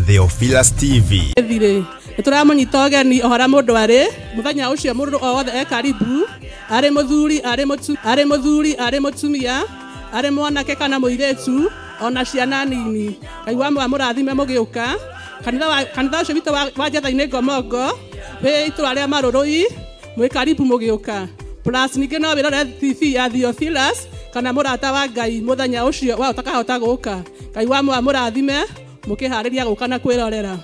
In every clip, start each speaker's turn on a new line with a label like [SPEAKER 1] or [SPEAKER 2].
[SPEAKER 1] Theophilus TV.
[SPEAKER 2] Thirĩ nĩ tũramũnyita ũgeni o harĩa mũndũ arĩ mũthenya ũcio mũndũ o wothe e karibu arĩ mũthuri arĩ mũthuri arĩ mũtumia arĩ mwanake kana mũirĩtu ona ciana nini. Ngai wa mũrathime mũgĩũka kanitha ũcio witũ wa Njatha-inĩ Ngomongo wĩ itũra rĩa Marũrũi mwĩ karibu mũgĩũka. Plus ningĩ no wĩrore TV ya Theophilus kana mũrata wa Ngai mũthenya ũcio wa ũtakahota gũka. Ngai wa mũrathime mũkĩharĩria gũka na kwĩrorera.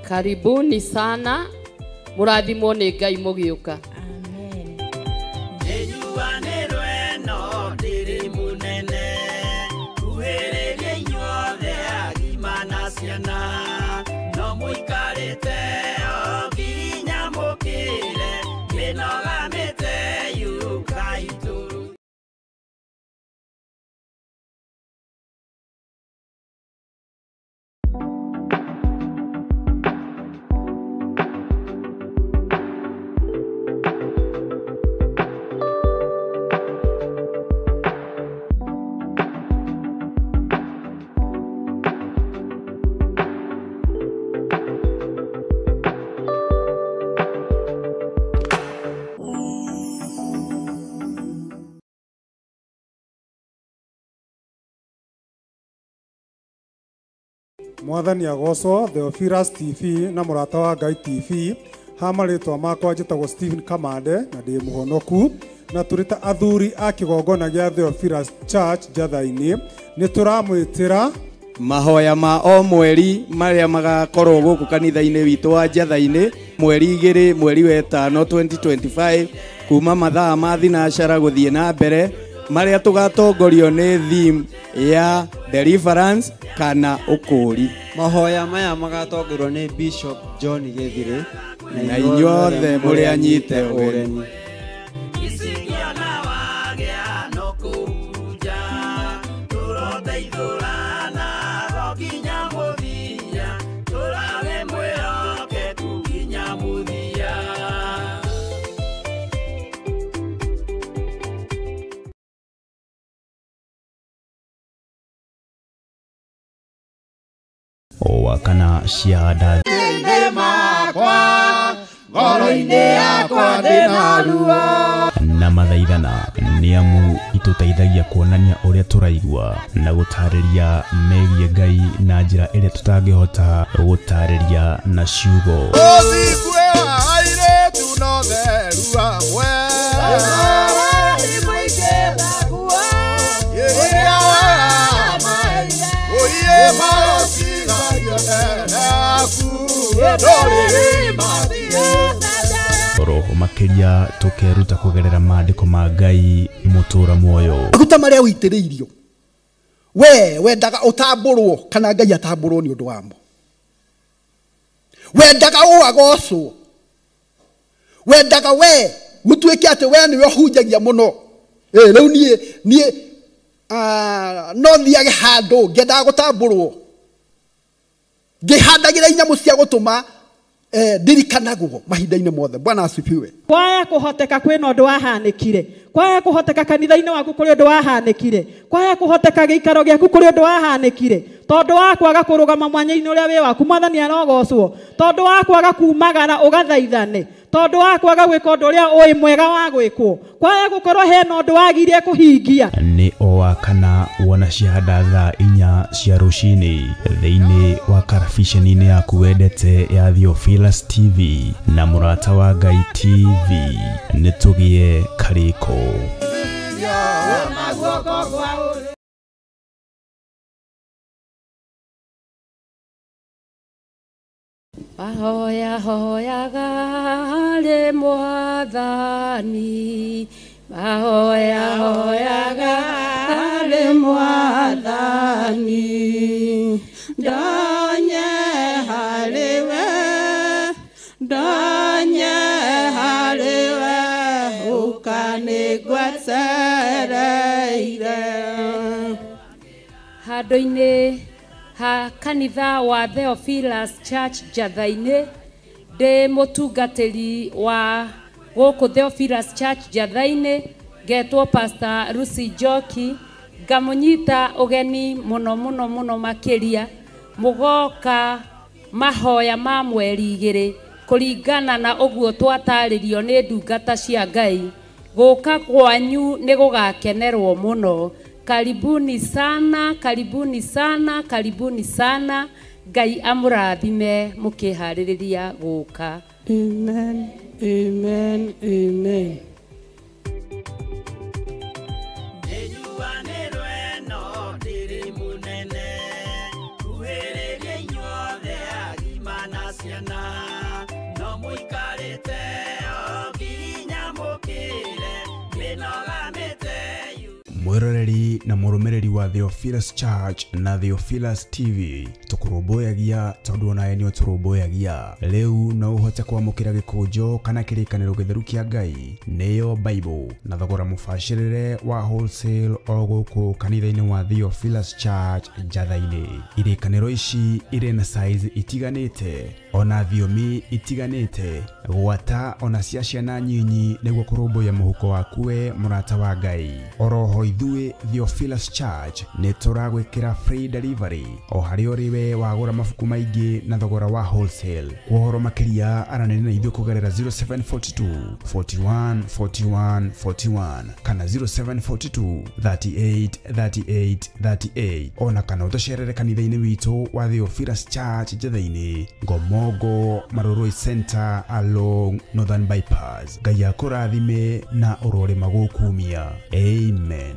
[SPEAKER 3] Karibuni sana, mũrathimwo nĩ Ngai mũgĩũka.
[SPEAKER 4] Amen.
[SPEAKER 5] Mwathani agocwo Theophilus TV na mũrata wa Ngai TV ha marĩtwa makwa njĩtagwo Stephen Kamande na ndĩ mũhonoku na tũrĩ ta athuri a kĩgongona gĩa Theophilus Church Njatha-inĩ nĩ tũramwĩtĩra
[SPEAKER 6] mahoya ma o mweri marĩa magakorwo gũkũ kanitha-inĩ witũ wa Njatha-inĩ mweri 2 mweri wa 5 2025 kuma mathaa ma thinacara gũthiĩ na mbere marĩa tũgatongorio nĩ theme ya deliverance kana ũkũũri.
[SPEAKER 7] Mahoya maya magatongorio nĩ Bishop John Gĩthirĩ
[SPEAKER 6] na inyuothe mũrĩ anyite ũgeni.
[SPEAKER 1] Owa kana ciada na mathaithana nĩ amu itũteithagia kuonania ũrĩa tũraigua na gũtarĩria megiĩ Ngai na njĩra ĩrĩa tũtangĩhota gũtarĩria na ciugo. Roho makĩria tũkeruta kũgerera maandĩko ma Ngai mũtũra muoyo.
[SPEAKER 8] Maguta marĩa ũitĩrĩirio we wendaga ũtambũrwo kana Ngai atambũrwo nĩ ũndũ wamo. Wendaga ũagocwo, wendaga we gũtuĩke atĩ we nĩwe ũhunjagia mũno. Rĩu niĩ no thiage handũ ngĩendaga gũtambũrwo ngĩhandagĩra inyamũ cia gũtũma ndirikanagwo mahinda-inĩ mothe. Bwana asifiwe.
[SPEAKER 9] Kwaya kũhoteka kwĩna ũndũ wahanĩkire, kwaya kũhoteka kanitha-inĩ waku kũrĩ ũndũ wahanĩkire, kwaya kũhoteka gĩikaro gĩaku kũrĩ ũndũ wahanĩkire, tondũ wa kwaga kũrũgama mwanya-inĩ ũrĩa wĩ waku Mwathani arogocwo, tondũ wa kwaga kumagara ũgathaithane, tondũ wa kwaga gwĩka ũndũ ũrĩa ũĩ mwega wa gwĩkwo, kwaya gũkorwo hena ũndũ wagirie kũhingia.
[SPEAKER 1] Nĩ o wa kana wona ciahanda thaa 4 cia rũcinĩ thĩinĩ wa karabiceni-inĩ yaku wendete ya Theophilus TV na mũrata wa Ngai TV nĩ tũgĩe karĩko.
[SPEAKER 3] Mahoya hoyaga harĩ Mwathani, mahoya hoyaga harĩ Mwathani,
[SPEAKER 2] ndonye harĩ we, ndonye harĩ we, ũkanĩgwetereire.
[SPEAKER 3] Handũ-inĩ ha kanitha wa Theophilus Church Njatha-inĩ ndĩ mũtungatĩri wa gũkũ Theophilus Church Njatha-inĩ ngetwo Pastor Lucy Njoki ngamũnyita ũgeni mũno mũno mũno makĩria mũgoka Mahoya ma mweri 2 kũringana na ũguo twatarĩrio nĩ ndungata cia Ngai. Gũka kwanyu nĩ gũgakenerwo mũno. Karibuni sana, karibuni sana, karibuni sana. Ngai amũrathime mũkĩharĩrĩria gũka.
[SPEAKER 2] Amen, amen, amen.
[SPEAKER 1] Mwiroreri na mũrũmĩrĩri wa Theophilus Church na Theophilus TV tũkũrũmbũyagia tondũ onawe nĩ ũtũrũmbũyagia. Rĩu no ũhote kwamũkĩra gĩkũnjo kana kĩrĩkanĩro gĩtheru kĩa Ngai nĩyo Bible na thogora mũbacĩrĩre wa wholesale o gũkũ kanitha-inĩ wa Theophilus Church Njatha-inĩ. Irĩkanĩro ici irĩ na size itiganĩte ona thiomi itiganĩte gwata ona cia ciana nyinyi nĩguo kũrũmbũiya mũhuko waku we mũrata wa Ngai. Oroho ithuĩ Theophilus Church nĩ tũragwĩkĩra free delivery o harĩa ũrĩ we wagũra mabuku maingĩ na thogora wa wholesale. Kwa ũhoro makĩria aranĩria na ithuĩ kũgerera 0742 41 41 41 kana 0742 38 38 38 ona kana ũtũcerere kanitha-inĩ witũ wa Theophilus Church Njatha-inĩ, Ngomongo Marurui Center along Northern Bypass. Ngai akũrathime na ũrorĩma gũkumia. Amen.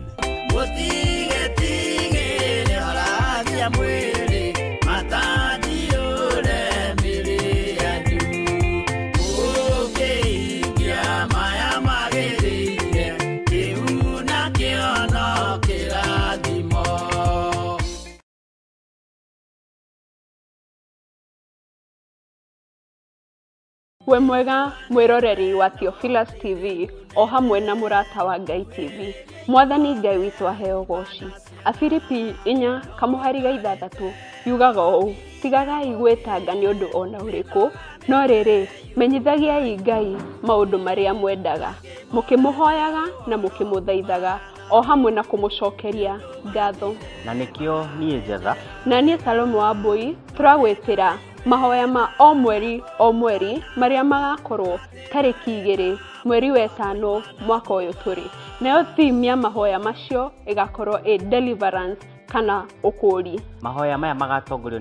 [SPEAKER 4] We mwega mwiroreri wa Theophilus TV o hamwe na mũrata wa Ngai TV. Mwathani Ngai witũ aheo goci. Afilipi 4:6 yugaga ũũ: tigagai gwĩtanga nĩ ũndũ ona ũrĩkũ, no rĩrĩ menyithagiai Ngai maũndũ marĩa mwendaga, mũkĩmũhoyaga na mũkĩmũthaithaga o hamwe na kũmũcokeria ngatho.
[SPEAKER 10] Na nĩkĩo niĩ Njatha
[SPEAKER 4] na niĩ Salome wa Mbui tũragwĩtĩra mahoya ma o mweri o mweri marĩa magakorwo tarĩki 2 mweri wa 5 mwaka ũyũ tũrĩ. Nayo theme ya mahoya macio ĩgakorwo ĩ deliverance kana ũkũũri.
[SPEAKER 10] Mahoya maya magatongorio